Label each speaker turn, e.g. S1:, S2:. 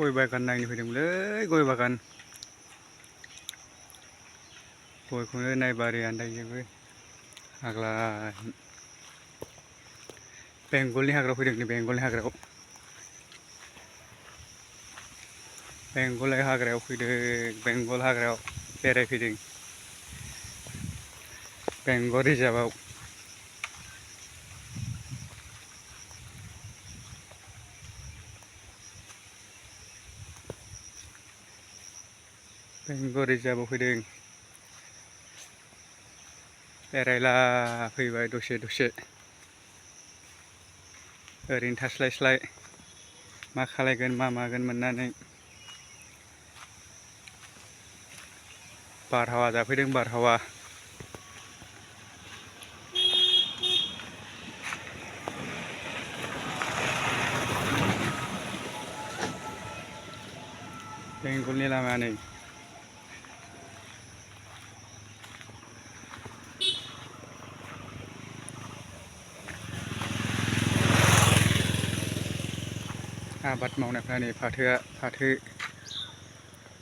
S1: गय बागान नायनो फैदोंमोनलै गय बागान गयखौनो नायबारि आन्दायजोबो हाग्रा बेंगलनि हाग्रायाव फैदों नै बेंगलनि हाग्रायाव फैदों बेंगल हाग्रायाव बेरायफैदों बेंगल रिजार्भआव बेंगल रिजार्भआव फैदों बेरायला फैबाय दसे ओरैनो थास्लायस्लाय मा खालायगोन मा मागोन मोननानै बारहावा जाफैदों बारहावा बेंगलनि लामा नै आबाद मावनायफ्रा नै फाथो